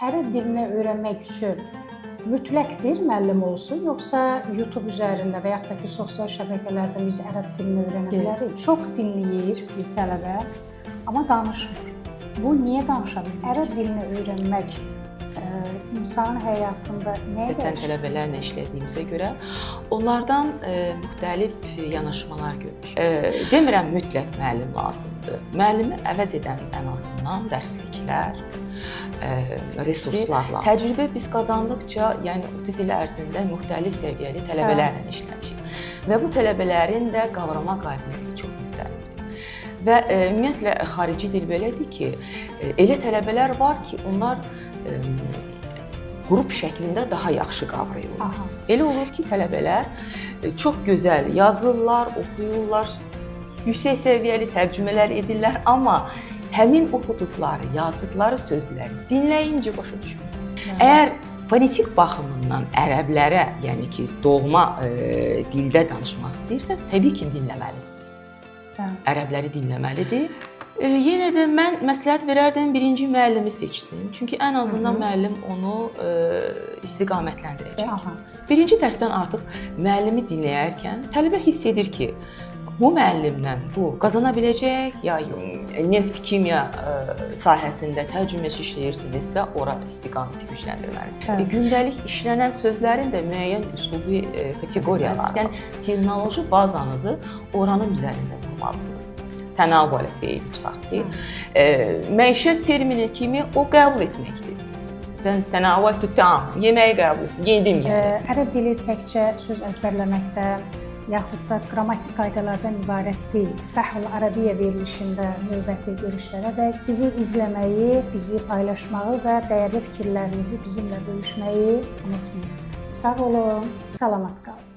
Ərəb dilini öyrənmək üçün mütləqdir müəllim olsun, yoxsa YouTube üzərində və yaxud da ki, sosial şəbəkələrdə biz ərəb dilini öyrənə bilərik? Çox dinləyir bir tələbə, amma danışmır. Bu niyə danışa bilmir? Ərəb dilini öyrənmək insanın həyatında nəyə Vətən dəyişir? tələbələrlə işlədiyimizə görə onlardan müxtəlif yanaşmalar görmüşük. Demirəm mütləq müəllim lazımdır. Müəllimi əvəz edən ən azından dərsliklər, resurslar lazımdır. Təcrübə biz qazandıqca, yəni 30 il ərzində müxtəlif səviyyəli tələbələrlə işləmişik. Və bu tələbələrin də qavrama qabiliyyəti çox müxtəlifdir. Və ümumiyyətlə xarici dil belədir ki, elə tələbələr var ki, onlar qrup şəklində daha yaxşı qavrayırlar. Elə olur ki, tələbələr çox gözəl yazırlar, oxuyurlar, yüksək səviyyəli tərcümələr edirlər, amma həmin oxuduqları, yazdıqları sözləri dinləyincə başa düşmür. Əgər fonetik baxımından ərəblərə, yəni ki, doğma dildə danışmaq istəyirsə, təbii ki, dinləməlidir. Ərəbləri dinləməlidir. Yenə də mən məsləhət verərdim birinci müəllimi seçsin. Çünki ən azından müəllim onu istiqamətləndirəcək. Birinci dərsdən artıq müəllimi dinləyərkən tələbə hiss edir ki, bu müəllimdən bu qazana biləcək, ya neft kimya sahəsində tərcüməçi işləyirsinizsə, ora istiqaməti gücləndirməlisiniz. Gündəlik işlənən sözlərin də müəyyən üslubi kateqoriyaları var. Yəni terminoloji bazanızı oranın üzərində qurmalısınız. Tənavvül feil tutaq ki, məişət termini kimi o qəbul etməkdir. Sən tənavvül tam, yeməyi qəbul et, yedim yəni. Ərəb dili təkcə söz əzbərləməkdə yaxud da qrammatik qaydalardan ibarət deyil. Fəhl Ərəbiyyə verilişində növbəti görüşlərə dək bizi izləməyi, bizi paylaşmağı və dəyərli fikirlərinizi bizimlə bölüşməyi unutmayın. Sağ olun, salamat qalın.